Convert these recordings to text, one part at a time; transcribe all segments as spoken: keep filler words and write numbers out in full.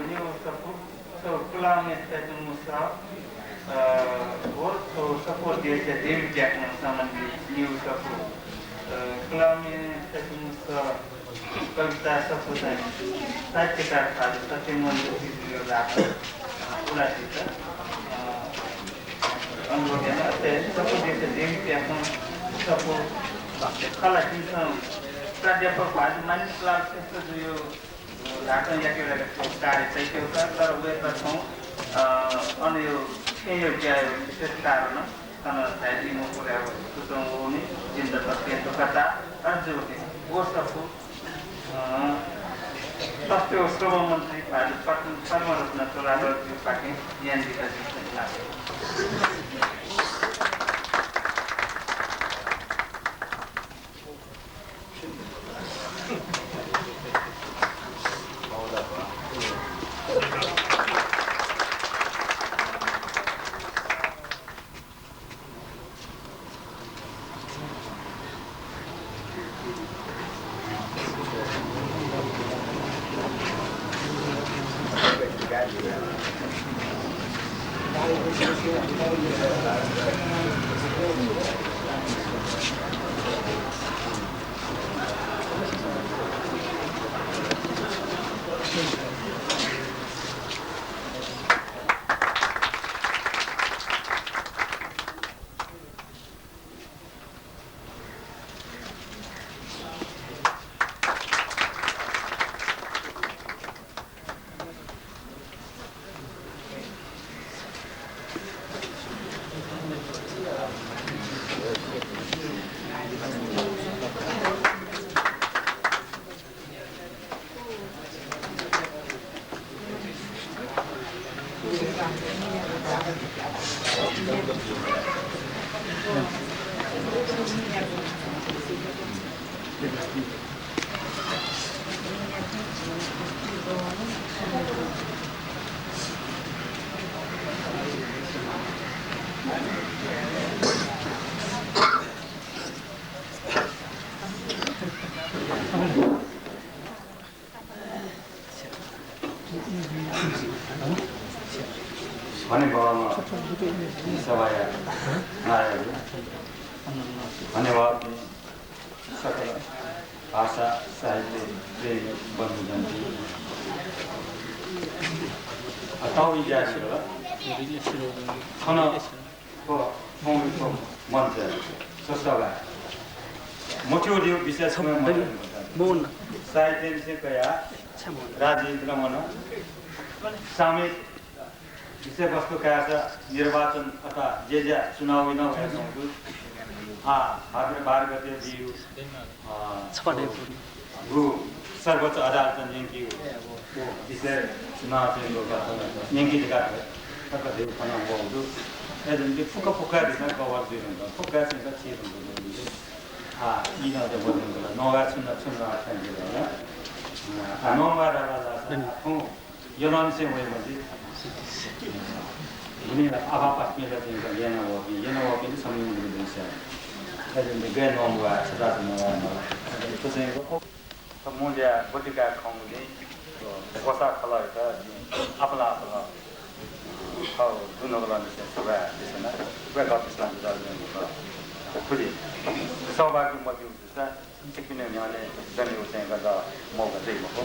निगू सफू, छगू कुलामय् तयाच्वंगु सः, अ, व छगू सफू देशया देवी प्याखं सम्बन्धी निगू सफू, अ, कुलामय् तयाच्वंगु सः कविता सफू चाहिँ साहित्यकार भाजु सत्यमोहन जोशीजुया ल्हातं, अ, उलादित, अ, अनुरोध याना। अथे सफू देशया देवी प्याखं सफू खला जिमिसं प्राध्यापक भाजु मानिकलाल श्रेष्ठजुया ल्हातं याकेगु कार्य तयाकेगु का, तर वय्‌कलं, अ, अन यो छेँय् ज्याय् विशेष कारणं थन झायादी मफुगु सुचं वःगुलिं जिमित तसकं दुःख ताः। अथे जूगुलिं व सफू, अ, तथ्य व श्रम मन्त्री भाजु पद्म-, पद्मरत्न तुलाधरजुपाखें न्यनादिल जिमिसं। हनेबहःम्ह सभाया नायःगु, हनेबहःपिं सकल भाषा साहित्य प्रेमी बन्धुजनपिं, अ, थौं इतिहास खला। थन थ्व, थ्व मञ्च, थ्व सभा मथ्यंगु विषय छम्ह मथ्यंगु। साहित्य विषय कयाः राजनीतिइ नं वन, सामयिक विषयवस्तु कायेसा निर्वाचन अथवा जे ज्या चुनाव नं वयाच्वंगु दु। आ, भाद्र बाह्र गते बियु, अ, छपा न्हय्‌पू। गु सर्वोच्च अदालतं न्यंकीगु विषय नं चाहिँ न्यंकी धकाः छकः धइगु खँ नं वःगु दु। अय्‌जूगुलिं फुक्क फुक्क दिसां cover जुइधुंकल, फुक्क चाहिँ का चिधुंकल। आ, ई नं चाहिँ मधुंकल, नवाये छुं नं छुं नं थ्यंकल। आ, नवाये धाःसा थौं यलंनिसें वये मते। गुलिं आपाः पासापिं ला चाहिँ का ल्यना वःपिं, ल्यना वःपिं संयम गुलि दु। अय्‌जूगुलिं गय् नवाये, छता नवाये माल। थ्व चाहिँ थ्व मुँज्या बतिकाय् खंगुलिं ग्वसाः खलःयात जिं आपालं आपालं थः दुनुगलंनिसें सुभाय् बियाच्वना। वय्‌कः पिछला जुयाः जूगु खः। थुलि सौभाग्य मब्यूगु जूसा छिकपिनि न्ह्यःने दनेगु चाहिँ का मौका दइ मखु।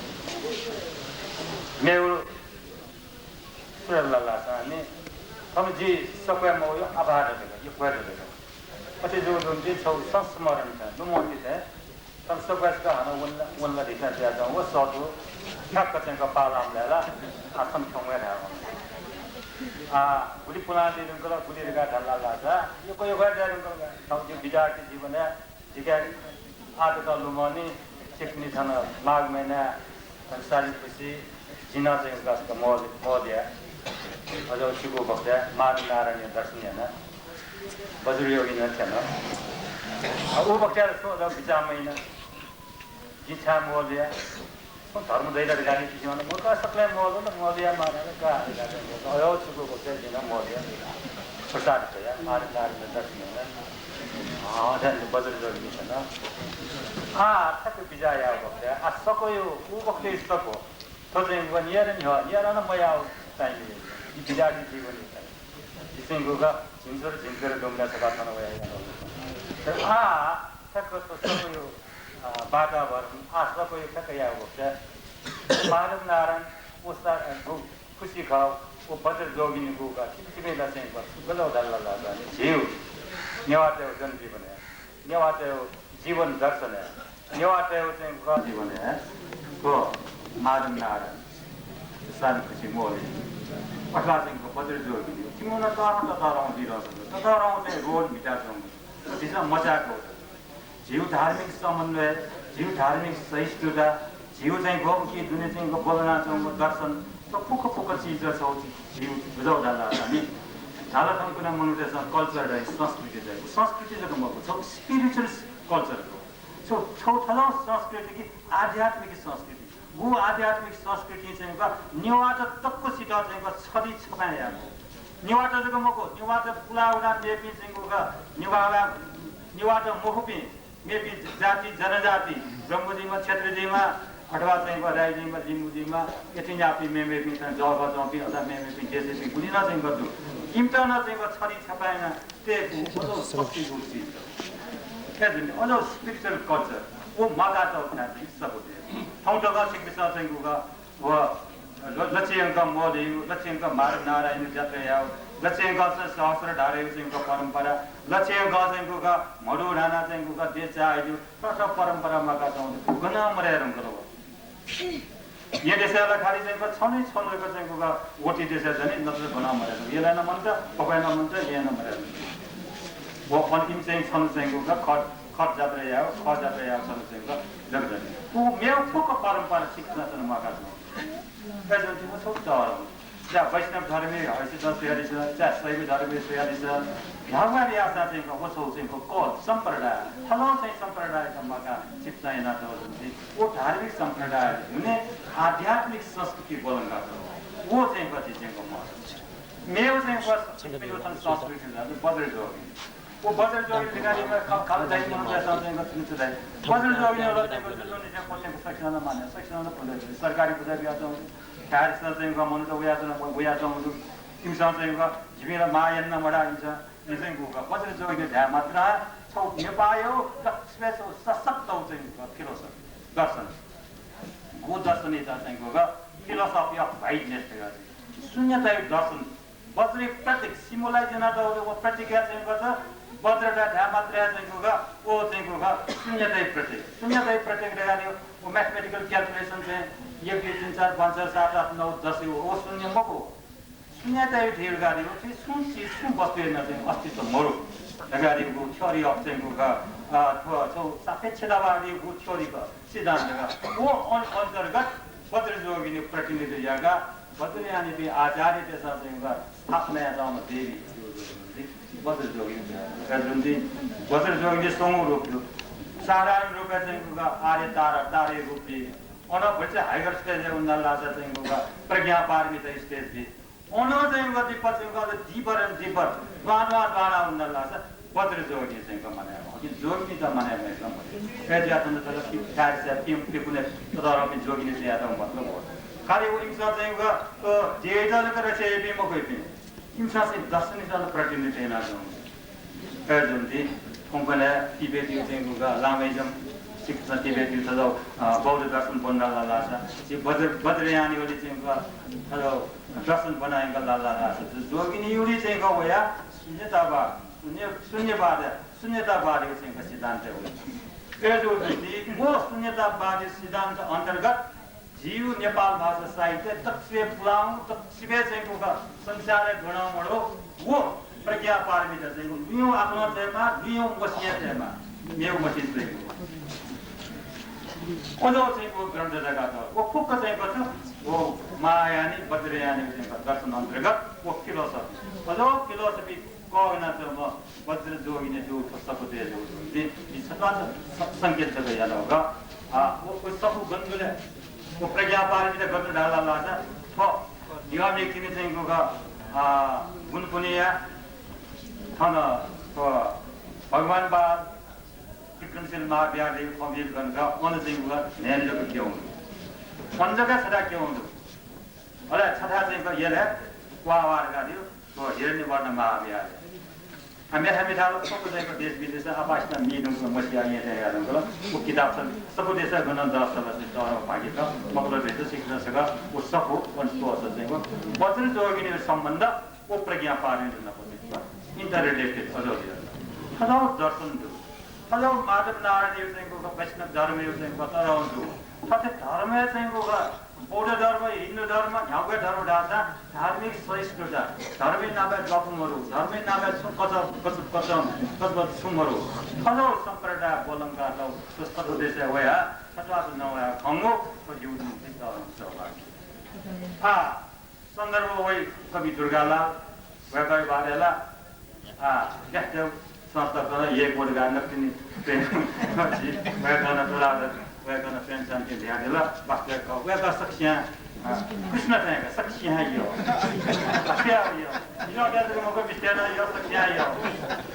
मेगु सुरला लासां नि थन जि सक्वय् मवया, आभार दत, यक्व हे दत। अथे जूगुलिं छगू संस्मरण थें, लुमन्ति थें थन सक्वय् हानं वनला, वनला धिसा जुयाच्वं व सःतू ठ्याक्क चाहिँ का पालां लायेला। आ, थन खंगु हे धायेवं। आ, गुलि पुलांदी धुंकल, गुलि धकाः धाल धाःसा यक्व यक्व हे दये धुंकल का। थौं जि विद्यार्थी जीवनय् जिके आः तक लुमंनि, छिकपिनि थन माघ महिनाय् थन सालिंखुसी, जिं नं चाहिँ का मल-, मल्हुया। अझ छिकु बखतय् माधव नारायणया दर्शन याना। वज्रयोगी नं थ्यन। आ, उ बखतय् ला छुं अझ बिचाः मयाना। जिं छाय् मल्हुया? थ्व धर्म दइ ला धकाः नि पिछ्यां वन। मखु, सकलें मल्हू ला, मल्हुया मानय् ला का धकाः चाहिँ मल्हू। अय्, छिकु बखतय् जिं नं मल्हुया। प्रसाद कया, माधव नारायणया दर्शन याना। अँ, अथे वज्रयोगी थ्यन। आ, ठ्याक्क बिचाः याः बखतय्, आ, सक्वया, उ बखतय् सक्व। थ्व चाहिँ व न्येर न्ह्यः, न्येर नं मयाः चाहिँ नि, यी विद्यार्थी जीवन चाहिँ। जिं चाहिँ गुगु झिंछुर झिंछुर दुम्ला सकाः थन वया यानागु। तर आः थ्व सकूया, अ, वातावरण, आः सकूया थ्व याःगु भचा माधव नारायण व सा-, गु खुसी खः, व वज्रजोगिनी गुगु थिति ला चाहिँ व गजौ धाल ला चाहिँ नि झीगु नेवाःतय् जनजीवन हे। नेवाःतय् जीवन दर्शन हे, नेवाःतय् चाहिँ व जीवन हे, थ्व माधव नारायण, सानखुसी मोहली, अथवा चाहिँ व वज्रजोगिनी, तिमिगु नं तःधं तःधं जुइधुंकल, तःधं चाहिँ रोल म्हिताच्वंगु, झीसं मचायेगु। झीगु धार्मिक समन्वय, झीगु धार्मिक सहिष्णुता, झीगु चाहिँ व उकी दुने चाहिँ व बोलनाच्वंगु दर्शन, थ्व फुक्क फुक्क चिज छगू झीगु गजौ धाल ला नि। धाल थौंकन्हय् मनूतय्सं culture धाइ, संस्कृति धाइ। संस्कृति जक मखु, छगू spiritual culture खः। छगू, छगू थज्याःगु संस्कृति कि आध्यात्मिक संस्कृति। व आध्यात्मिक संस्कृतिं चाहिँ व नेवाःत तक्वसित चाहिँ व छधी छपाँय् याःगु। नेवाःत जक मखु, नेवाःत पुलाः वनाः मेपिं चाहिँ व नेवाः, नेवाःत मखुपिं मेपिं जाति, जनजाति, ब्रह्मो जुइमा, क्षेत्री जुइमा, अथवा चाहिँ व राई जुइमा, लिम्बू जुइमा, यतिन्यापिं मेमेपिं चाहिँ जःगः च्वंपिं अथवा मेमेपिं देशय्‌पिं गुलि नं चाहिँ व दु। इमित नं चाहिँ व छधी छपाँय् यानाः तयेगु, अज्याःगु शक्तिगु चिज। अज्याःगु spiritual culture, व म्वाकातःगु चाहिँ सकूया। थौं तक छिकपिन्सं चाहिँ व व ल-, लच्छि यंक मोहलीगु, लच्छि यंक माधव नारायणया जात्रा याःगु, लच्छि यंक चाहिँ सहस्रधारया चाहिँ व परम्परा, लच्छि यंक चाहिँ व मधु धानाः चाहिँ व देश चाःहिगु, थ्व परम्परा म्वाकातःगु गनं मदये धुंकल व। येँ देशय् ला खालि चाहिँ व छन्हुइ छन्हुइक चाहिँ व वति देशय् जनि, नत्र गनं मदये धुंकल। यलय् नं मन्त, फक्वय् नं मन्त, येँय् नं मदये धुंकल। व अन इमि चाहिँ छन्हु चाहिँ व खः, खः जात्रा याःगु, खः जात्रा याःगु छन्हु चाहिँ व जक जनि। व मेगु फुक्क परम्परा छिकपिन्सं म्वाकातःगु। अय्‌जूगुलिं व छगू तःधं। चाहे वैष्णव धर्मय् हइसा नं स्वयादिसँ, चाहे शैव धर्मय् स्वयादिसँ, भ्यागुभाग याःसां चाहिँ व छगू चाहिँ व cult, सम्प्रदाय, थज्याःगु चाहिँ सम्प्रदायत म्वाकाः छिकपिन्सं यानातःगु जुल। व धार्मिक सम्प्रदाय दुने आध्यात्मिक संस्कृति ब्वलंकातःगु। व चाहिँ व झी चाहिँ व महत्त्व। मेगु चाहिँ व संस्कृति व वज्रजोगिनी। व वज्रजोगिनी लिगालिमा खा-, खाल दाइ मनूतय्सं चाहिँ व थुलि छु धाइ। वज्रजोगिनी ला चाहिँ व जुजुं निसें क्वथ्यंक सकसिनं नं मानय्, सकसिनं नं पुजा याइ, सरकारी पुजा बियाच्वंगु दु। थाय् थासय् चाहिँ व मनूत वयाच्वन, वयाच्वंगु दु। इमिसं चाहिँ व जिपिं ला माया याना मदु इमिसं। इमि चाहिँ व वज्रजोगिनी धाये मात्रं छगू नेपाःया दक्वसिबय् छगू सशक्त चाहिँ व philosophy, दर्शन। व दर्शनयात चाहिँ व philosophy of whiteness धकाः चाहिँ शून्यताया दर्शन। वज्रया प्रतीक, symbolize यानातःगु व प्रतीकया चाहिँ व वज्र धाये मात्रं चाहिँ व, व चाहिँ व शून्यताया प्रतीक। शून्यताया प्रतीक धकाः व mathematical calculation चाहिँ एक, दुई, तीन, चार, पाँच, छ, सात, आठ, नौ, दस व, व शून्य मखु। शून्यताया धकाः व थ्व सुं चिज, सुं वस्तुया नं चाहिँ अस्तित्व मरु धकाः व theory of चाहिँ व, अ, थ्व छगू सापेक्षतावादी व theory व सिद्धान्त का। व अन-, अन्तर्गत वज्रजोगिनी प्रतिनिधित्व याकाः वज्रयानीपिं आचार्यतय्सं चाहिँ व स्थापना यानातःम्ह देवी वज्रजोगिनी। वज्रजोगिनी स्वंगू रूप दु। साधारण रूपय् चाहिँ व आर्य तारा, ताराया रूप दु। अन भचा higher stage-य् वनाः लाःसा चाहिँ व प्रज्ञा पारमिता stage दु। अन चाहिँ व deeper, चाहिँ व deeper and deeper, द्वां द्वां द्वां वनाः लाःसा वज्रजोगिनी चाहिँ व मानय् यायेमाः। कि जोगिनीत मानय् यायेमाः। अय्‌जुयाः थन थन थाय् थासय् पिं पिकुने तःधंपिं जोगिनीतय्त मतलब हो। खालि व इमिसं चाहिँ व, अ, देय्‌त जक रक्षा याइपिं मखु इपिं। इमिसं चाहिँ दर्शनयात नं प्रतिनिधित्व यानाच्वंगु। अय्‌जूगुलिं थौंकन्हय् तिब्बतया चाहिँ व लामाइज्म, सिक्किम तिब्बतया थज्याःगु, अ, बौद्ध दर्शन ब्वना लाः लाःसा, झी वज्र, वज्रयानीया चाहिँ व थज्याःगु दर्शन ब्वना यंका लाः लाः लाःसा, जो-, जोगिनीया चाहिँ व वया शून्यतावाद, शून्य, शून्यवाद, शून्यतावादया चाहिँ व सिद्धान्त वइ। अय्‌जूगुलिं व शून्यतावादी सिद्धान्त अन्तर्गत झीगु नेपाल भाषा साहित्य दक्वसिबय् पुलांगु, दक्वसिबय् चाहिँ व संसारय् गनं मदु, व प्रज्ञा पारमिता चाहिँ व लुँय् आखलं तयेमाः, लुँय् मसियाः तयेमाः, मेगु मतिइ तयेगु। अज्याःगु चाहिँ व ग्रन्थ जक दु। व फुक्क चाहिँ व, व महायानी, वज्रयानी चाहिँ व दर्शन अन्तर्गत व philosophy। अज्याःगु philosophy कःघानाच्वंम्ह वज्रजोगिनी जूगु थ्व सकूतय् जूगु दु। जिं, जिं छता स-, संकेत जक यानागु। अ, व, व सकू गन दु ले, व प्रज्ञा पारमिता गन दु धाल धाःसा, थ्व निगम व्यक्तिं चाहिँ व, अ, गुणपुनिया थन थ्व भगवान बराह विक्रमशील महाविहारय् थ्व व्यक्ति गन का, अन चाहिँ व न्हय्‌न्हय् जक क्यं दु। अन जक सदा क्यं दु। अले छथाय् चाहिँ यलय् वाः वाः धकाः दियो, व हिरण्यवर्ण महाविहारय्। आ, मेथाय् मेथाय् ला छक्व चाहिँ देश विदेशं आपासिना मि धुंकल, मसिया येँ चाहिँ याः धुंकल। व किताब छन सफू देशय् गनं दस सल चाहिँ तःधं भागि खः, मतलब भेट शिक्षण सक व सफू वन स्तोः चाहिँ व वज्र जोगिनी सम्बन्ध व प्रज्ञा पारमिता नपतित्व interrelated अजो दिया। थजौ दर्शन दु। थजौ माधव नारायणयो चाहिँ व वैष्णव धर्मयो चाहिँ व तरौ दु। थथे धर्मय् चाहिँ व बौद्ध धर्म, हिन्दू धर्म, न्ह्यागु धर्म धाःसा धार्मिक सहिष्णुता, धर्मया नामय् ज्वापु मरु, धर्मया नामय् छुं कच-, कच-, कच-, कचकच छुं मरु। थजौ सम्प्रदाय बोलंकाः सत देशय् वयाः छत्वाःचा नवया खंगु व जीवन मुक्ति तःधं सहभागी। आ, सन्दर्भ वइ कवि दुर्गालाल, वय्‌कःया बारे ला, आ, ल्याथ्यागु संस्था कन एक वर्ग नकतिनि प्रेम, वय्‌कलं तुलाधर, वय्‌कलं प्रेमचन्दके ध्यान दिल, वास्तव वय्‌कः सकसियां, आ, कृष्ण चाहिँ सकसियां यो। सकसियां यो। इनो क्या मको बिस्तार यो सकसियां यो।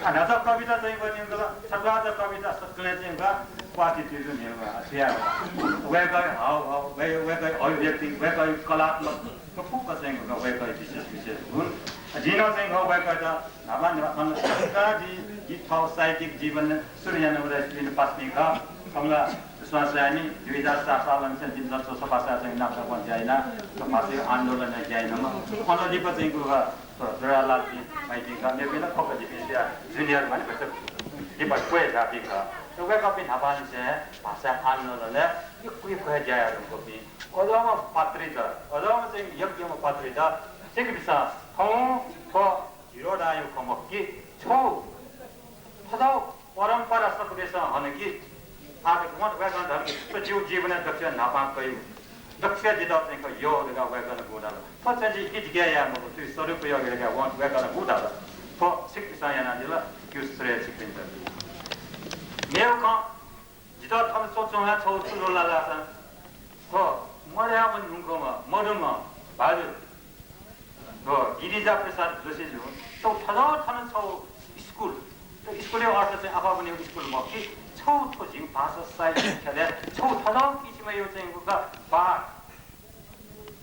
आ, न्हाचा कविता चाहिँ बनिंगल, छत्वाःचा कविता सकलें चाहिँ का क्वालिटी जो नेवा, आ, सिया। वय्‌कःया हावभाव, वय्-, वय्‌कःया अभिव्यक्ति, वय्‌कःया कलात्मक थ्व फुक्क चाहिँ गु का वय्‌कःया विशेष विशेष गुण। जिं नं चाहिँ गु का वय्‌कःयात न्हापा न्हापा थन संस्था जि, जि थःगु साहित्यिक जीवन सुरु याना वःगु स्पिन पास्नी खः। कमला विश्वास यानी दुई हजार सात सालंनिसें जिमिसं थ्व छपा भाषा चाहिँ नापनापं ज्या याना, थ्व भाषाया आन्दोलनय् ज्या यानाम्ह। अन लिपा चाहिँ गु का थ्व दुर्गालाल जि माइती खः, मेपिं ला फुक्क जिपिं स्वया junior माने भचा लिपा क्वय् जाःपिं खः। थ्व वय्‌कःपिं न्हापांनिसें भाषा आन्दोलनय् यक्व यक्व हे ज्या यानागुपिं अज्याःम्ह पात्रीत, अज्याःम्ह चाहिँ यज्ञम्ह पात्रीत छिकपिन्सं थौं थ्व झिरो दांया खँ मखु कि छु थज्याःगु परम्परा सकलें हन कि आः तक वं वय्‌कलं धाल कि थ्व जिगु जीवनय् दक्वसिबय् न्हापां कयागु, दक्वसिबय् जितः चाहिँ का यः धकाः वय्‌कलं गुगु धाल। थ्व चाहिँ जिं इजिके याये मखु, थुगु सदुपयोग हे धकाः वं वय्‌कलं गुगु धाल। थ्व छिकपिन्सं यानादिल, जिगु श्रेय छिकपिन्त। मेगु खँ जितः थन च्वंच्वंगु छगू छु ल्वःल्हाःसा, थ्व मदयावने धुंकूम्ह मदुम्ह भाजु, थ्व गिरिजा प्रसाद जोशीजु, छगू थज्याःगु थन छगू स्कुल, थ्व स्कुलया अर्थ चाहिँ आपाः वनेगु स्कुल मखु कि, छगू थ्व झीगु भाषा साहित्य क्षेत्रय् छगू थज्याःगु किसिमया चाहिँ गु का बाग,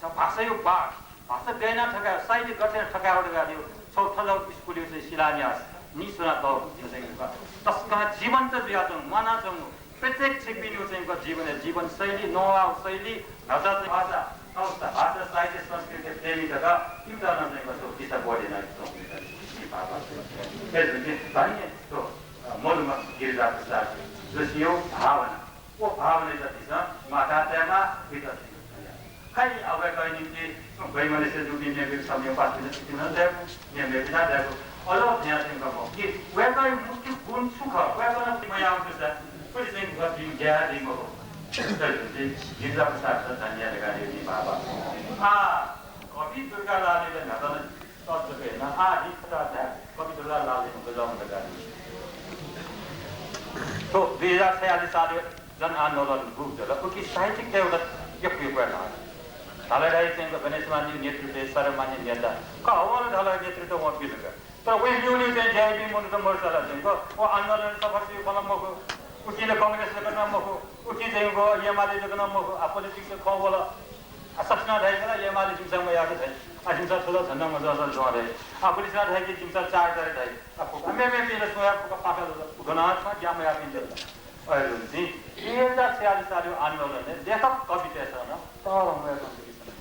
थ्व भाषाया बाग, भाषा गय् याना थकायेगु, साहित्य गथे याना थकायेगु धकाः धइगु छगू थज्याःगु स्कुलया चाहिँ शिलान्यास नीस्वनातःगु जिं चाहिँ गु का तसकं जीवन्त जुयाच्वंगु, म्वानाच्वंगु, प्रत्येक छिकपिनिगु चाहिँ गु का जीवनय् जीवनशैली, नवाःगु शैली, न्हाचः चाहिँ भाषा, संस्था, भाषा, साहित्य, संस्कृति प्रेमी धकाः इमित नं चाहिँ गु का छगू दिशा बोध यानाच्वंगु। अय्‌जूगुलिं धन्य थ्व, अ, मदुम्ह गिरिजा प्रसाद जोशीया भावना। व भावनायात झीसं म्वाकातयेमाः, उइत झीसं खइ, आ, वय्‌कःया निंतिं वैमनस्य जूपिं मेमेपिं समितिया पासापिन्त सितिं नं दयेकू, मेमेपिं नं दयेकू। अले थ्व यानाः चाहिँ का मखु कि वय्‌कःया मुख्य गुण छु खः, वय्‌कलं मयाःगु दुसा थुलि चाहिँ का जिं ज्या याये दइ मखु। अय्‌जूगुलिं गिरिजा प्रसादयात धन्य धकाः धयागु जिं भाःपा। आ, कवि दुर्गालालयात न्हापा नं तःधंगु याना, आ, जिं छता धाये, कवि दुर्गालालयात गजःम्ह धकाः धइगु। थ्व दुई हजार छयालिस सालया जनआन्दोलन गु जुल, उकी साहित्यिकतय्‌गु ला यक्व यक्व हे भाग। धाल धाइ चाहिँ का गणेशमानया नेतृत्वय् सर्वमान्य नेता का, वं ला धाल नेतृत्व वं बिल का। तर वइ ल्यूल्यू चाहिँ ज्या याइपिं मनूत मरुसा ला चाहिँ का, व आन्दोलन सफल जुइगु खँ ला मखु, उकी ला कांग्रेस जक नं मखु, उकी चाहिँ का एमाले जक नं मखु, आ politics खँ वल। आ सकसिनं धाइ का ला एमाले जिमिसं मयाःगु धाइ। आ जिमिसं थ्व ला झन्डा मजःसा ज्वं धाइ। आ गुलिसिनं धाइ कि जिमिसं चारद्वारे धाइ। आ फुक्क, आ मेमेपिं ला स्वया फुक्क पाखा जुल। गनं छुं ज्या मयाःपिं जुल। अय्‌जूगुलिं दुई हजार छयालिस सालया आन्दोलनय् लेखक कवितय्‌सं नं तःधंम्ह,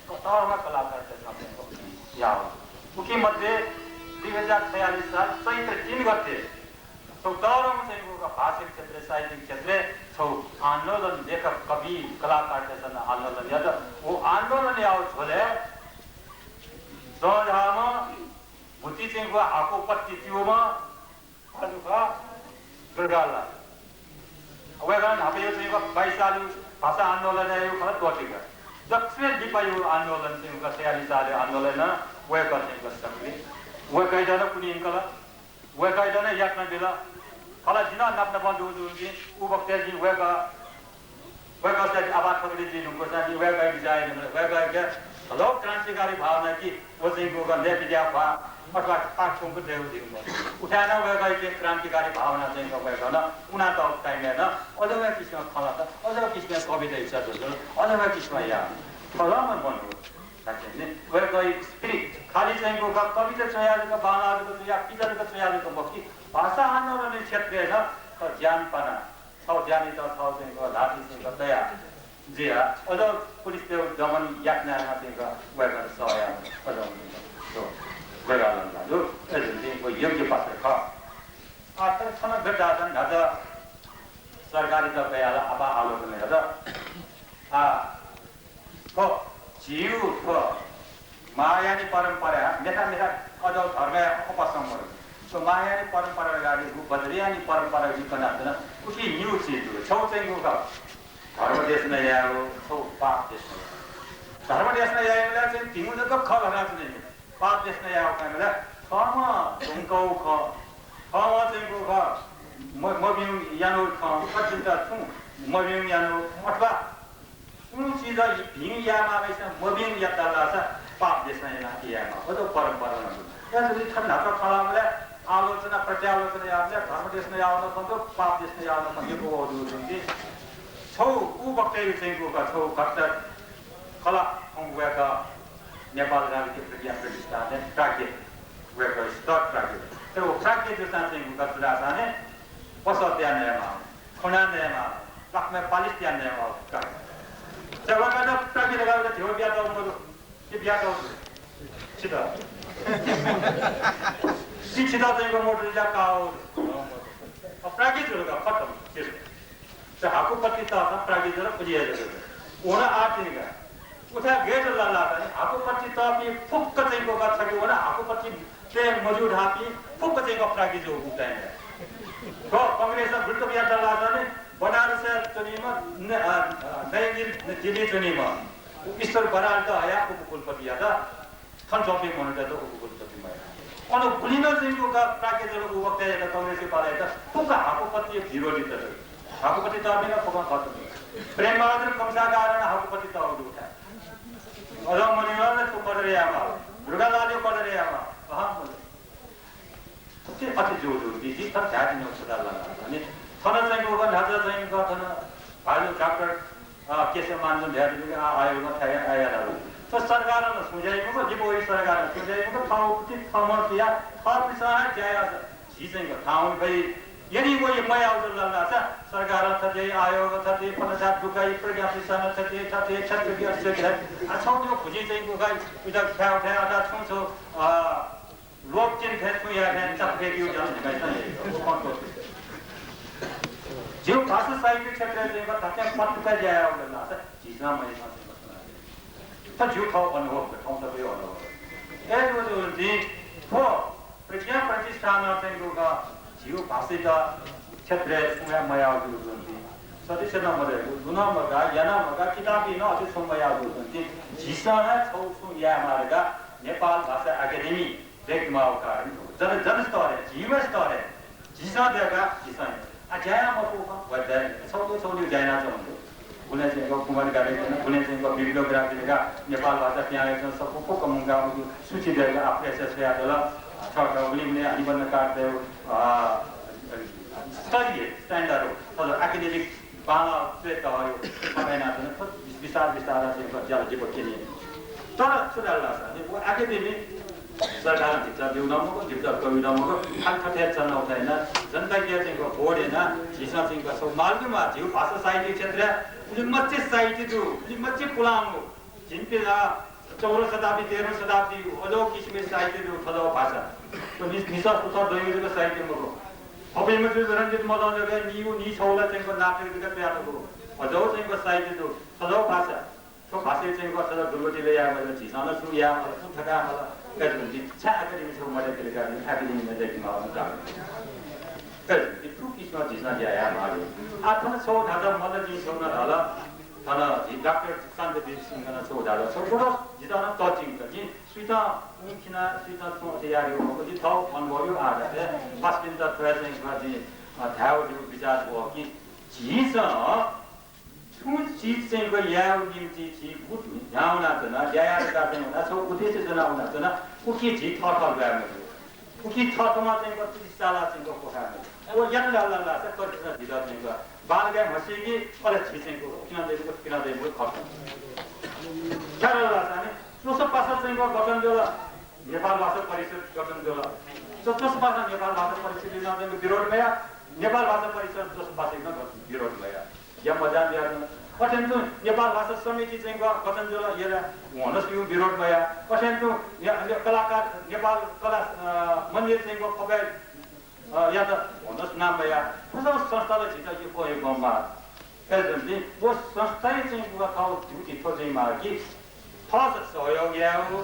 तःधंम्ह कलाकारतय्‌सं नं याः। उकी मध्ये दुई हजार छयालिस साल चैत्र तीन गते छगू तःधंम्ह चाहिँ गु का भाषिक क्षेत्रय्, साहित्यिक क्षेत्रय् छगू आन्दोलन, लेखक, कवि, कलाकारतय्‌सं नं आन्दोलन यात। व आन्दोलन याःगु झ्वलय् जःझाःम्ह, म्हुतुइ चाहिँ गु का हाकुपत्ति त्यूम्ह भाजु खः दुर्गालाल। वय्‌कलं न्हापाया चाहिँ गु का बाइस सालया भाषा आन्दोलनया खँ त्वःती का। दक्वसिबय् लिपाया आन्दोलन चाहिँ गु का छयालिस सालया आन्दोलनं वय्‌कः चाहिँ गु का सक्रिय। वय्‌कःयात नं कुने यंकल। वय्‌कःयात नं यातना बिल। खला जिं नं नापनापं दुगु जूगुलिं उ बखतय् जिं वय्‌कः, वय्‌कःयात आभार थकालि जुइ धुंकूसां जिं वय्‌कःयात बिचाः यानागु, वय्‌कःयाके हलो क्रान्तिकारी भावना कि व चाहिँ गु का ल्याय् पिज्याः ख्वाः अथवा पाक छुंकू दयेगु धइगु मखु। उथाय् नं वय्‌कःयाके क्रान्तिकारी भावना चाहिँ का वय्‌कलं उनातःगु time-य् नं अज्याःगु किसिमं खँ ल्हात, अज्याःगु किसिमं कविता इच्छा जुल, अज्याःगु किसिमं याः। थज्याःम्ह मनू वय्कःया spirit खालि चाहिँ क कविता च्वया जक, बांला जक च्वया, पिजा जक च्वया जक मखु कि भाषा आन्दोलन क्षेत्रय् नं थः ज्यान पाना, थः ज्यानयात थः चाहिँ क ल्हातिइ चाहिँ क तया जुया, अझ पुलिसतय् दमन यातना याना चाहिँ क वय्कः सह याना, अझ वय्कः नं ला दु, अझ चाहिँ व योग्य पात्र खः। आ, तर थन गथे धाःसा न्हाचः सरकारयात कयाः ला आपाः आलोचना यात। आ, थ्व झीगु थ्व महायानी परम्परा मेथा मेथा अझ धर्मया अपसंवर। थ्व महायानी परम्परा गाडी गु बज्रयानी परम्परा गु कनाः च्वना। उकी न्यू चिज दु। छौ चाहिँ गु खः। धर्म देशना यायेगु, छौ पाप देशना यायेगु। धर्म देशना यायेगु ला चाहिँ भिंगु जक खः ल्हाना च्वने। पाप देशना यायेगु खः ला थःम्हं धुंकौ खः। थःम्हं चाहिँ गु खः। म-, मभिंगु यानु खः। कतिता छुं मभिंगु यानु अथवा कुनु चिज भिं यायेमाःम्हय्सिनं मभिंगु यात धाःसा पाप देशना याना यायेमाः। व त परम्परा नं दु। अय्‌जूगुलिं थन न्हाचः खँ ल्हाःबलय् आलोचना, प्रत्यालोचना याःबलय् धर्म देशना याःगु नं खः, पाप देशना याःगु नं खः, निपु वःगु दु धुंकि। छौ उ वक्ताया चाहिँ गु खः, छौ घट्ट खला खंगु वय्कः नेपाल राजकीय प्रज्ञा प्रतिष्ठानय् प्राज्ञ, वय्कः स्तर प्राज्ञ। तर व प्राज्ञ जूसां चाहिँ गु खः छु धाःसा नि पसः तया नयेमाः। खुना नयेमाः, लाखमय् पालिस तया नयेमाः। चाहिँ वय्कःयात प्राज्ञ धकाः धिबा बियातःगु मदु। के बियातःगु? छितः। छि छितः चाहिँ व मोटर रिजा काः। अ, प्राज्ञ जुल का, खतम। चाहिँ हाकुपट्टि तःसां प्राज्ञ जुल, उलि हे जुल। व नं आः तिनि का। उथाय् गय् जुल धाःसा नि, हाकुपट्टि तःपिं फुक्क चाहिँ क छकि वन, हाकुपट्टि तये मज्यू धाःपिं फुक्क चाहिँ क प्राज्ञ जूगु time। थ्व कांग्रेसं गुलि तक यात धाःसा नि, बनारसय् च्वनीम्ह, न-, अ, अ, नयाँ दिल्ली, दिल्ली च्वनीम्ह ईश्वर बरालयात हयाः उपकुलपति यात, थन च्वंपिं मनूतय्त उपकुलपति मयाः। अन गुलि नं चाहिँ क प्राज्ञ जुल उ वक्तायात, कांग्रेसया पालायात फुक्क हाकुपट्टिया विरोधी जुल। हाकुपट्टि तःपिं नं फुक्कं खः। प्रेमबहादुर कंसाकारं हाकुपट्टि तःगु दु उथाय्। अझ मणिलाल छु कदर यायेमाः, दुर्गालालया कदर यायेमाः। अहं, मदु। अथे, अथे जू जू, जिं थन धाये तिनि व छता ला ला। अनि थन चाहिँ क न्हाचः चाहिँ क थन भाजु डाक्टर, अ, केशव मानजुं धयादिल कि आ, आयोगं थथे याये धाल। थ्व सरकारं नं सुं ज्या याइ मखु, लिपा वइगु सरकारं सुं ज्या याइ मखु, थःगु पति थःम्हं पिया, थःपिन्सं हे ज्या याःसा झी चाहिँ क थाहां वने फइ। यदि व हे मयाःगु जुल धाःसा सरकारं थथे, आयोग थथे, पन्ध्र सात दुकाइ, प्रज्ञा प्रतिष्ठान थथे, थथे, थथे, थथे, थथे, आ, छौ निगू खुजि चाहिँ क उता ख्याउ थें अथवा छुं छौ, अ, लोभ चिन थें छुं याये थें चकफेकिउ ज्यान झीसं याइ। झीगु भाषा साहित्य क्षेत्रय् चाहिँ क थथे पटुका ज्या याःगु जुल धाःसा झीसं मयाःसां चाहिँ क थ्व झीगु थःगु अनुभव, थौं तकया अनुभव। अय्‌जूगुलिं थ्व प्रज्ञा प्रतिष्ठानं चाहिँ क झीगु भाषायात क्षेत्रय् सुं हे मयाःगु जुल धुंकि। सदस्य नं मदयेगु, दुनं मगाः, यानं मगाः, किताबय् नं अथे छुं मयाःगु जुल धुंकि। झीसं हे छौ छुं यायेमाः धकाः नेपाल भाषा एकेडेमी दय्केमाःगु कारण खः। जन, जनस्तरय्, झीगु स्तरय् झीसं दय्काः झीसं याये। आ, ज्या याये मफुम्ह व ज्या याये। छौ निगू, छौ निगू ज्या यानाच्वंगु दु। गुलिं चाहिँ क कुमारी कार्यक्रम, गुलिं चाहिँ क bibliography धकाः नेपाल भाषा पिहां यानाच्वंगु सफू फुक्क मुंकाः उगु सूची दय्काः आ, press स्वयातल। अ, थःथः गुलिं गुलिं निबन्धकारतय्, अ, स्तरीय standard हो। थःथः academic बांलाः च्वय् तःगु खँ यानाच्वन। थ्व बिस्तार बिस्तार चाहिँ क ज्याला लिपा क्यनी। तर छु धाल धाःसा नि, व एकेडेमी सरकारं धिक्कार ब्यूगु नं मखु, धिक्कार कयागु नं मखु, खालि थथे चनाव थें यानाः जनताकी चाहिँ क बोर्ड यानाः झीसं चाहिँ क छौ मालगुमा झीगु भाषा साहित्य क्षेत्रय् उलिमछि साहित्य दु, उलिमछि पुलांगु। झिंप्यदँ चौधौं शताब्दी, तेह्रौं शताब्दी अज्याःगु किसिमया साहित्य दु थज्याःगु भाषा। थ्व नि-, निसः सुथः दइगु जक साहित्य मखु। अपिं मध्य रंजित मल्लं जक नीगू नीछगू ला चाहिँ क नाटक जक तयातःगु। अज्याःगु चाहिँ क साहित्य दु थज्याःगु भाषा। थ्व भाषाय् चाहिँ क थज्याःगु दुर्गति ला याये माल, झीसं ला छुं याये माल, छुं थकाये माल। अय्‌जूगुलिं झी छाय् एकेडेमी छगू मदय्केगु का, एकेडेमी मदय्केमाःगु का। अय्‌जूगुलिं थ्व किसिमं झीसं ज्या याये माःगु। आः थन छगू धाःसा मल्लजीं छगू नं धाल, थन झी डाक्टर शान्तवीर सिंहं नं छगू धाल, छगू जितः नं touching खः। जिं सुइत उखिना, सुइत छुं अथे यायेगु मखु, जि थःगु अनुभवया आधारय् पासापिन्त थ्व हे चाहिँ जिं, अ, धायेगु जिगु विचार खः कि झीसं छुं चिज चाहिँ क यायेगु निंतिं झी गुलि न्ह्याः वनाच्वना, ज्या याये धकाः चाहिँ वना, छगू उद्देश्य ज्वनाः वनाच्वना, उकी झी थःथः ल्वाये मज्यू। उकी थःथःम्हं चाहिँ क चिकित्सालय चाहिँ क क्वखाये मज्यू। व यात धाल धाःसा कतिपय् झीत चाहिँ क बांलाक हे म्हसीकी, अले झी चाहिँ क उखिना दइगु, उखिना दइगु खः। खः धाःसा नि चोसो पासा चाहिँ गठन जुल, नेपाल भाषा परिषद गठन जुल। चो-, चोसो पासा नेपाल भाषा परिषदयात चाहिँ विरोध मया, नेपाल भाषा परिषद चोसो पासायात विरोध मया। या मजा बिया जुल। अथें तुं नेपाल भाषा समिति चाहिँ गठन जुल, यला वनस यु विरोध मया। अथें तुं या, या कलाकार, नेपाल कला, अ, मन्दिर चाहिँ खपय् अ, यात वनस नाम या। थ्व संस्थाले झीत यक्व यक्व माः। अय्‌जूगुलिं व संस्थाय् चाहिँ गुगः थःगु ड्युटी थ्व जुइमाः कि थःत सहयोग यायेगु,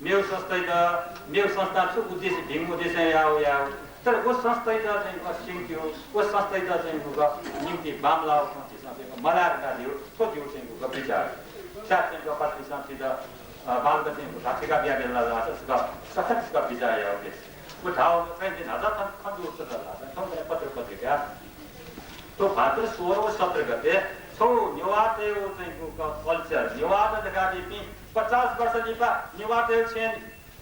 मेगु संस्थायात, मेगु संस्थां छु उद्देश्य, भिंगु उद्देश्यं यायेगु, यायेगु। तर व संस्थायात चाहिँ गुगः स्यंकेगु, व संस्थायात चाहिँ गुगः निम्ति बांमलाःगु खँ झीसं चाहिँ मलाय् धकाः धइगु, थ्व जिगु चाहिँ गुगः बिचाः। सायद चाहिँ गुगः पासापिंसं झीत, अ, बांलाक चाहिँ गुगः धाःथें बिया बिल धाःसा छकः, छकः छकः बिचाः यायेगु दे। व धाःगु खँ जिं न्हाचः खँ, खँ दुगु छु धाःसा, थौंकन्हय् पत्र पत्रिकाय् थ्व भाद्र सोह्र व सत्र गते छगू नेवाःतय्‌गु चाहिँ गुगः culture, नेवाःत धकाः बीपिं पचास वर्ष लिपा नेवाःतय्‌गु छेँय्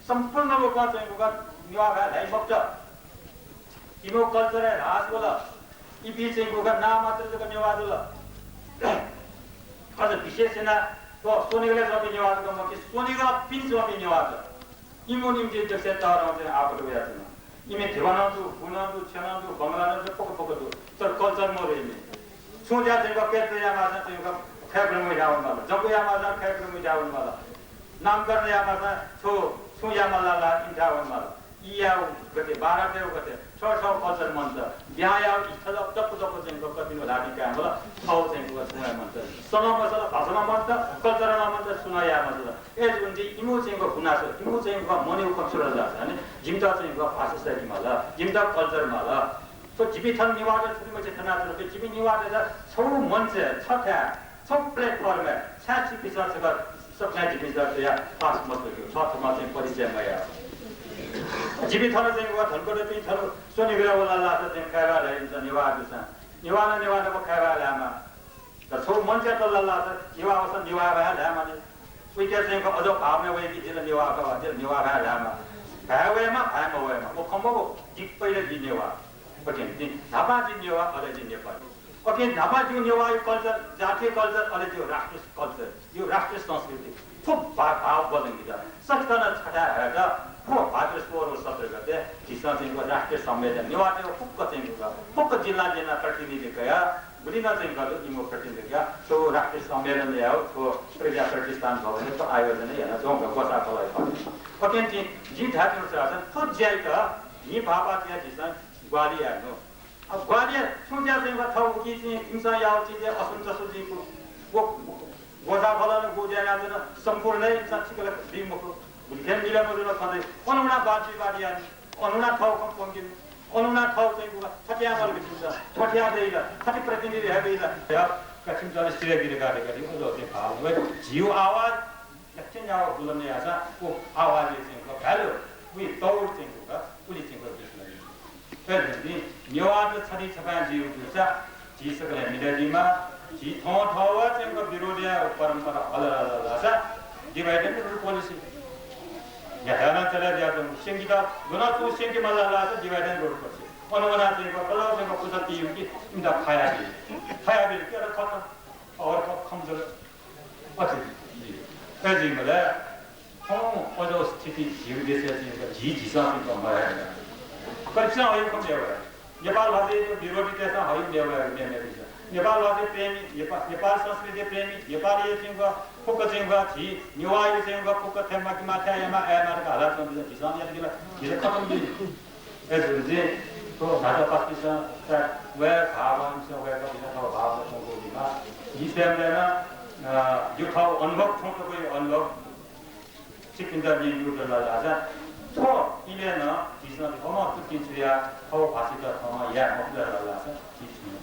सम्पूर्ण रूपं चाहिँ गुगः नेवाः भाय् ल्हाइ मखुत। इमिगु culture हे ह्रास वल। इपिं चाहिँ गुगः नां मात्र जक नेवाः जुल। अझ विशेष यानाः थ्व स्वनिगलय् च्वंपिं नेवाः जक मखु, स्वनिगलपिं च्वंपिं नेवाःत इमिगु निम्ति दक्वसिबय् तःधं चाहिँ आपत वयाच्वन। इमि धिबा नं दु, बु नं दु, छ्यं नं दु, बंगला नं दु, फुक्क फुक्क दु। तर culture मदु इमि। छुं ज्या चाहिँ गुगः पेत्र यायेमाःसां चाहिँ गुगः खय्‌बुलय् मुइ धाये वनेमाल। जंगु यायेमाःसां खय्‌बुलय् मुइ धाये वनेमाल। नामकरण यायेमाःसां छुं, छुं यायेमाल ला, ला इमिथाय् वनेमाल। ई यायेगु गथे, बारात यायेगु गथे, थ्व थ्व culture मन्त। बिहां यायेगु इच्छा दक्व दक्व चाहिँ गुगः कतिं ल्हातिं काये मल, थःगु चाहिँ गुगः छुं हे मन्त। सलं मसल, भाषा नं मन्त, culture नं मन्त, छुं नं याये मसल। अय्‌जूगुलिं इमिगु चाहिँ गुगः गुनासो, इमिगु चाहिँ गुगः मनय् खँ छु धाःसा नि, जिमित चाहिँ गुगः भाषा सय्‌के माल, जिमित culture माल। थ्व जिपिं थन नेवाःत थुलिमछि थनाच्वनापिं जिपिं नेवाःतय्‌त छगू मञ्चय्, छथाय्, छगू platform-य् छाय् छिकपिन्सं छकः सकसिनं जिपिन्सं थुयाः पास मजुल कि, थःथम्हं चाहिँ परिचय मयाः। जिपिं थन चाहिँ गुगः धनकुटापिं थन स्वनिगलय् वल धाःसा चाहिँ खय्‌बा धाइ इमिसं नेवाः जूसां। नेवालं नेवाः नाप खय्‌बा ल्हायेमाः। तर छगू मञ्चय् तल धाःसा नेवाः वःसां नेवाः भाय् ल्हायेमाः नि। उइके चाहिँ अझ भावना वइ कि जि ला नेवाः खः, जि ला नेवाः भाय् ल्हायेमाः। भाय् वयेमाः, भाय् मवयेमाः। व खँ मखु, जि पहिला जि नेवाः। OK, जि न्हापां जि नेवाः, अले जि नेपाली। OK, न्हापां जिगु नेवाःया culture, जातीय culture, अले जिगु राष्ट्रिय culture, जिगु राष्ट्रिय संस्कृति। थ्व भा-, भाव बल्लाकेत सकसिनं छथाय् हयेत थ्व भाद्र सोह्र व सत्र गते झीसं चाहिँ गुगः राष्ट्रिय सम्मेलन, नेवाःतय्‌गु फुक्क चाहिँ गुगः, फुक्क जिल्ला जिल्ला प्रतिनिधि कयाः गुलि नं चाहिँ गुगः इमिगु प्रतिनिधि कयाः थ्व राष्ट्रिय सम्मेलन यायेगु थ्व प्रज्ञा प्रतिष्ठान भवनय् थ्व आयोजना यानाच्वंगु ग्वसाः खलः खः। OK, जिं, जिं धायेत्यंगु छु धाःसा थ्व ज्यायात न्हि भाःपाः तयाः झीसं ग्वाहालि यायेनु। अ, ग्वाहालि छुं ज्या चाहिँ गुगः थःगु उकिं चाहिँ इमिसं याःगु चिजय् असमंजस जुइगु। व, व ग्वसाः खललं व ज्या यानाच्वन, सम्पूर्ण हे इमिसं ठीक ला जुइ मखु। गुलिखय् मिले मजुल खँ दइ। अन वनाः वाद विवाद यायेनु। अन वनाः थःगु खँ प्वंकेनु। अन वनाः थःगु चाहिँ गुगः थथे यायेमाल कि छिमिसं, थथे याये दइ ला, थथे प्रतिनिधि हये दइ ला। या, का छिमित अले सिधय्‌के धकाः धकाः अझ चाहिँ भाव वइ। झीगु आवाज याकनं याकनं बुलन्द याःसा व आवाजय् चाहिँ गुगः value, वइ तौल चाहिँ गुगः, उलि चाहिँ गुगः बेस लाइ। अय्‌जूगुलिं नेवाःत छधी छपाँय् जुइगु जूसा झी सकलें मिले जुइमाः। झी थौं थौं व चाहिँ गुगः विरोध यायेगु परम्परा हल हल धाःसा divide and rule policy न्ह्याथाय् नं चले जुयाच्वंगु। स्यंकेत गनं छुं स्यंके माल धाःसा divide and rule policy। अन वनाः चाहिँ गुगः कलाः चाहिँ गुगः कुछ पिइगु कि इमित फया बिल। फया बिल कि अले खतम। अवर ख-, खम जक। अथे जुइ। अथे जुइबलय् थौं अज्याःगु स्थिति झीगु देशय् चाहिँ झी झीसं चाहिँ मयाः। कतिसं हइगु खँ मयः। नेपाल भाषाया विरोधीतय्‌सं हइगु मयः, मयः, मयः। नेपाल भाषा प्रेमी, नेपा-, नेपाल संस्कृति प्रेमी, नेपालया चाहिँ गुगः फुक्क चाहिँ गुगः झी नेवाःया चाहिँ गुगः फुक्क थ्यंमाः कि मथ्यंमाः, यायेमाः धकाः हालाच्वंपिं झीसं यात कि ला, झीसं खतम जुइ। अय्‌जूगुलिं थ्व न्हाचः पासापिंसं वय् भावं, वय्‌कःपिंसं थःगु भावना प्वंकूगु जुइमाः। झी स्वयेबलय् नं, अ, जिगु थःगु अनुभव, थौं तकया अनुभव छिकपिन्त न्यने दुगु दु धाःसा थ्व इलय् नं झीसं थःम्हं तुतिं छुयाः थःगु भाषायात थःम्हं याये मफु धाःसा झी छुं।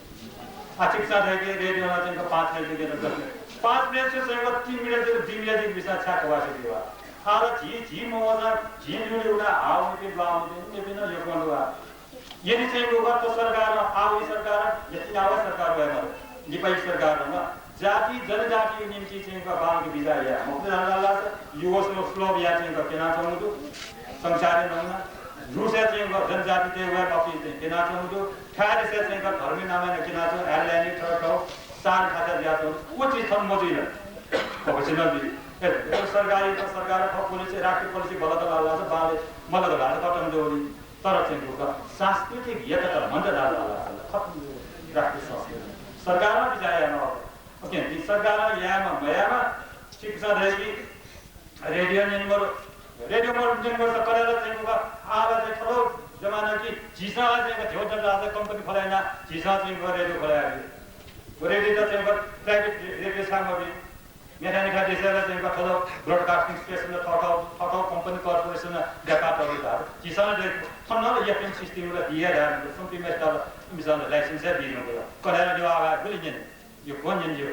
आ, छिकपिन्सं धयागु रेडियों नं चाहिँ पाँच मिनेट जक, पाँच मिनेट चाहिँ तीन मिनेट जक, दुई मिनेट जक मिसां छाय् कभाः सिधइ वा। आः ला झी, झी मवःसां झी ल्यूल्यू वनाः हाःवनीपिं, दुहां वनीपिं, मेपिं नं यक्व दु वा। यदि चाहिँ गुगः थ्व सरकारं, आःया सरकारं, यति आःया सरकार वयेमाल, लिपाया सरकारं नं जाति जनजातिया निंतिं चाहिँ गुगः बांलाक बिचाः याये मफु धाल धाःसा, युगोस्लोभियाय् चाहिँ गुगः क्यनाच्वंगु दु संसारय् नमुना। रुसय् चाहिँ गुगः जनजातितय् वये मफुगु चाहिँ क्यनाच्वंगु दु। फ्रान्सय् चाहिँ गुगः धर्मया नामं नं क्यनाच्वंगु, आयरल्यान्डय् थःथः सान थासय् जुयाच्वंगु दु। व चिज थन मजुइ ला? अवश्य नं जुइ। सरकारी, सरकार, पुलिस, राष्ट्रिय पुलिस बल दलाल, बाले मल दलाल, खतम जोड़ी। तर चाहिँ सांस्कृतिक एकता मन्त दलाल, खतम जोड़ी। राष्ट्रिय संस्कृति सरकार विचार याना। ओके, ती सरकार यामा मयामा, शिक्षा देगी, रेडियो निम्बर, रेडियो मोड निम्बर त कलेला चाहिँ आला चाहिँ थलो जमाना कि झीसं चाहिँ झ्यो दलाल, कंपनी खोलायना, झीसं चाहिँ रेडियो खोलाया। रेडियो त चाहिँ प्राइभेट रेडियो सामग्री मेटानिखा देशला चाहिँ थलो ब्रोडकास्टिङ स्टेसन, थःथः थःथः कम्पनी कर्पोरेसन व्यापार तौर धार। झीसं चाहिँ थन एफएम सिस्टम ला दिया धार, सुम्पी मेस्टाल मिसन लाइसेन्स दिनु। कलेला जो आवा गुलि जन यो कोन जन जो।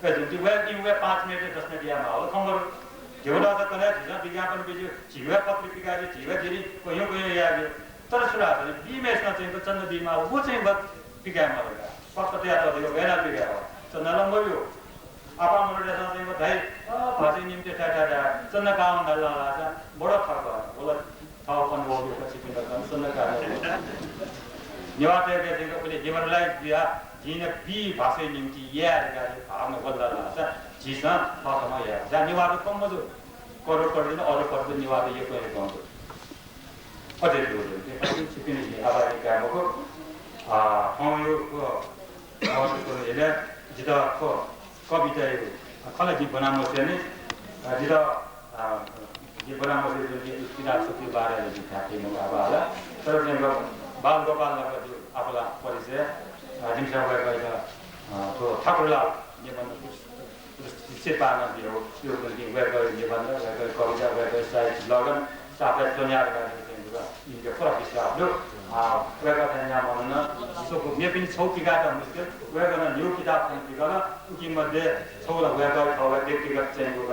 ए जुन ती वे इन वे पाँच मिनट दस मिनट या माहौल खबर। झ्यो दलाल कलेला झीसं विज्ञापन बिजु, झीवा पत्रिका जो, झीवा जिरी कोयो कोयो या जो। तर सुरा बी मेसन चाहिँ चन्द बी माल, वो चाहिँ बत पिकाये माल का। पक्का तयार त दियो, गैना पिकाये हो। चन्दा लम्बो यो। आपा मनोरञ्जन चाहिँ बधाई, अ, भाषा निम्ति टा, टा, टा, चन्दा काम दलाल, बडो थक, बोला, थाउ पन वो, यो पछि पिंड काम, चन्दा काम। नेवाः तय्‌के चाहिँ पहिले liberalize दिया, जिन बी भाषा निम्ति या, या, भावना बोला, झीसं प्रथम या। जा नेवाः कम मजू, करोड, करोड, अरब, करोड नेवाः यो कोई कम। अझै दु, दु, दु। छिपिं आभारी कामको, आ, थौं यो, को, आ, को, एले जितः को, कविता यो, खला जि बनामो सेने, आ, जितः, आ, जि बनामो से जुन कि किताब सुति बारे जि थाके मो आभाला। तर चाहिँ बाल गोपाल नगर जो आफला परिचय, आ, जिमिसं वय्‌कःयात, आ, थ्व ठाकुरलाल निबन्ध पुरस्कार पाना दियो, यो जुन कि वय्‌कःया निबन्ध, वय्‌कःया कविता, वय्‌कःया साहित्य लगन, साथै स्वन्यार गाडी चाहिँ इनके पूरा विश्वास दु। आ, वय्‌कः चाहिँ न्यामन, सुख मेपिनि छौ पिकायेत मुस्किल, वय्‌कलं न्यू किताब चाहिँ पिकल, उकी मध्ये छौ ला वय्‌कः थःगु व्यक्तिगत चाहिँ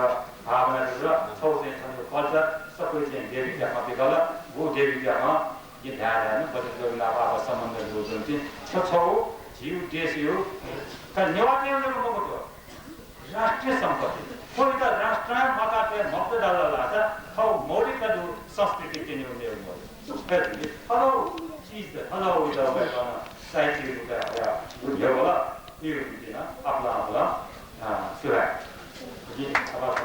भावना दु, छौ चाहिँ छौ culture, सबै चाहिँ देवी देवता पिकल, वो देवी देवता, ये धाये धाये न, बचत जोगिला बाबा सम्बन्ध दु जुन कि छ छौ, झीउ देश यो, का नेवाः नेवाः मगत। राष्ट्रिय सम्पत्ति। कोही त राष्ट्र मकाते मत डाला लाचा, थौ मौलिक दु संस्कृति के न्यू न्यू मौलिक। Hello, चीज, hello, इधर बैठा ना, साइड से रुका, या, गुड, ये बोला, ये रुकी ना, अपना, अपना, हाँ, सुरा। जी, अब आप